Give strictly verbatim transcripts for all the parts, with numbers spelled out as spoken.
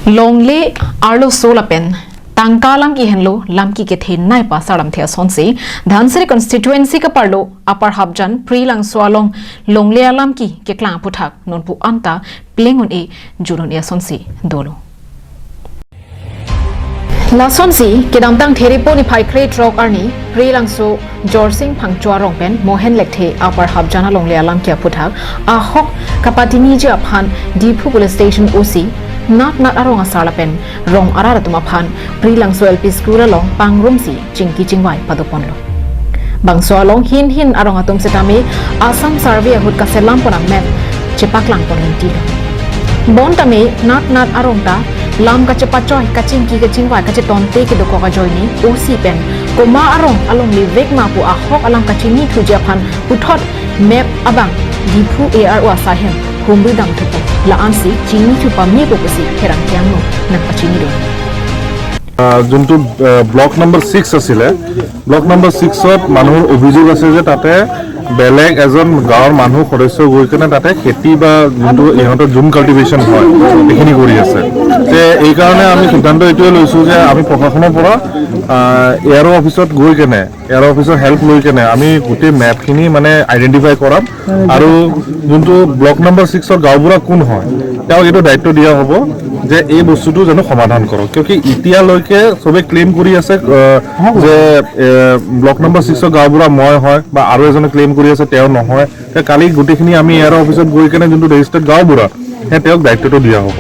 Longle arloso lapen tangka alam ki henlo lamki kethenei pu asarlamthe asonsi Dhansiri constituency kaparlo Upper Hapjan Prilangso along longle alamki keklang aphuthak nonpu anta pleng un-e jun un-e asonsi dolo. Lasonsi kedamtang Theripo niphai krethrok arni Prilangso Jorsing Phangcho arong pen Mohen Lekthe Upper Hapjan alongle alamki aphuthak ahok kapatiniji aphan Diphu Police Station O C Natnat arong asar lapen rong arat atum aphan Prilangso L P School along pangrumsi chingki chingvai padoponlo. Bangso along hin hin arong atum setame Assam Survey ahut kaselam pon a-map chepaklang pon lentilo. Bonta me Natnat arong ta lam kachepachoi, kachingki kachingvai kachetonte kedokok ajoine O C pen komat arong alongle vek ma pu ahok alam kachinithuji aphan puthot map abang Diphu A R O asai ahem humri damthupo, la-ansi chinithu pamepo pusi pherangke angno nangpachinidun. আহ, যোনটো আহ, block number six আছিলে, block number ছিক্সত মানুহৰ অভিযোগ আছে যে তাতে বেলেগ এজন গাঁৱৰ মানুহ সদস্য গৈ কেনে তাতে খেতি বা যোনটো ইহঁতৰ জুম কাল্টিভেশ্যন হয়, সেইখিনি কৰি আছে। তে এইকাৰণে আমি সিদ্ধান্ত এইটোৱে লৈছোঁ যে আমি প্ৰশাসনৰ পৰা এ আৰ অ' অফিচত গৈ কেনে, এ আৰ অ' অফিচৰ হেল্প লৈ কেনে আমি গোটেই মেপখিনি মানে আইডেণ্টিফাই কৰাম আৰু যোনটো ব্লক নম্বৰ ছিক্সৰ গাঁওবুঢ়া কোন হয়, তেওঁক এইটো দায়িত্ব দিয়া হ'ব যে এই বস্তুটো যেন সমাধান কৰক। কিয় কি এতিয়ালৈকে চবে ক্লেইম কৰি আছে আহ, যে এ, ব্লক নম্বৰ ছিক্সৰ গাঁওবুঢ়া মই হয় বা আৰু এজনে ক্লেইম কৰি আছে তেওঁ নহয়। তে কালি গোটেইখিনি আমি এ আৰ অ' অফিচত গৈ কেনে যোনটো ৰেজিষ্টাৰ্ড গাঁওবুঢ়া, সেই তেওঁক দায়িত্বটো দিয়া হ'ব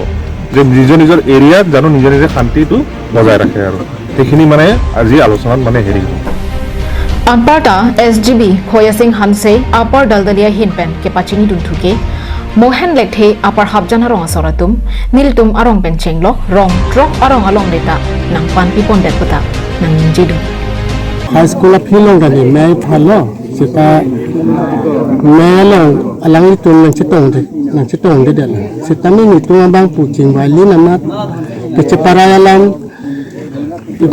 যে নিজৰ নিজৰ এৰিয়াত জানো নিজে নিজে শান্তিটো বজাই ৰাখে আৰু সেইখিনি মানে আজি আলোচনাত মানে হেৰি হ'ব। Anparta S G B Phoyasing Hanse Upper Daldalia ahin pen kepachinidun thuke Mohen Lekthe Upper Hapjan arong asor atum nelitum arong pen chenglok rong throk arong alongle ta nangpanpipon det puta nangningjidun. High school a-field along kali mei phalo seta mei along alanglitum nangchetongde nangchetongde det. Seta nelitum abang pu chingvai lin amat kacheparai alam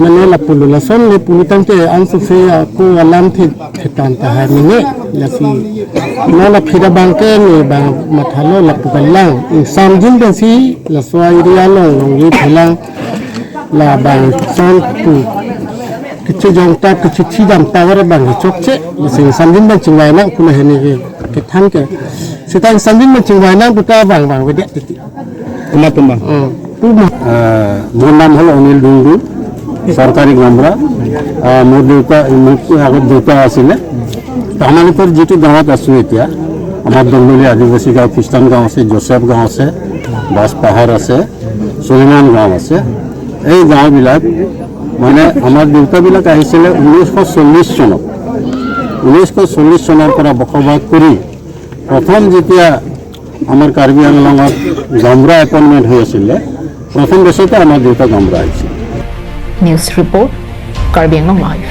mane lapulo lason le pulitangte anso se ako alamthe thetan tahai mene lasi non a-field abang ke ne bang mathalo lapu kalang ingsamjin pensi laso area along longle phelang labangson pu kechejong ta kechethi dam ta war bang chokche lasi ingsamjin bang chingvai nang pu la hene ke kethan ke seta ingsamjin bang chingvai nang pu ta bang bang vedet titi. Tuma tuma. আহ, মোৰ নাম হ'ল অনিল ডুংডু, চৰকাৰী গাঁওবুঢ়া। আহ, মোৰ দেউতা, মোতকৈ আগত দেউতা আছিলে। তো আমালোকৰ যিটো গাঁৱত আছোঁ এতিয়া, আমাৰ দমদলী আদিবাসী গাঁও, খ্ৰীষ্টান গাঁও আছে, জোচেফ গাঁও আছে, বাছ পাহাৰ আছে, চলিমান গাঁও আছে। এই গাঁওবিলাক মানে আমাৰ দেউতাবিলাক আহিছিলে ঊনৈছশ চল্লিছ চনত। ঊনৈছশ চল্লিছ চনৰ পৰা বসবাস কৰি প্ৰথম যেতিয়া আমাৰ কাৰ্বি আংলঙত গাঁওবুঢ়া এপইণ্টমেণ্ট হৈ আছিলে, প্ৰথম বছৰতে আমাৰ দেউতা গাঁওবুঢ়া আহিছিল। News report, Karbi Anglong Live.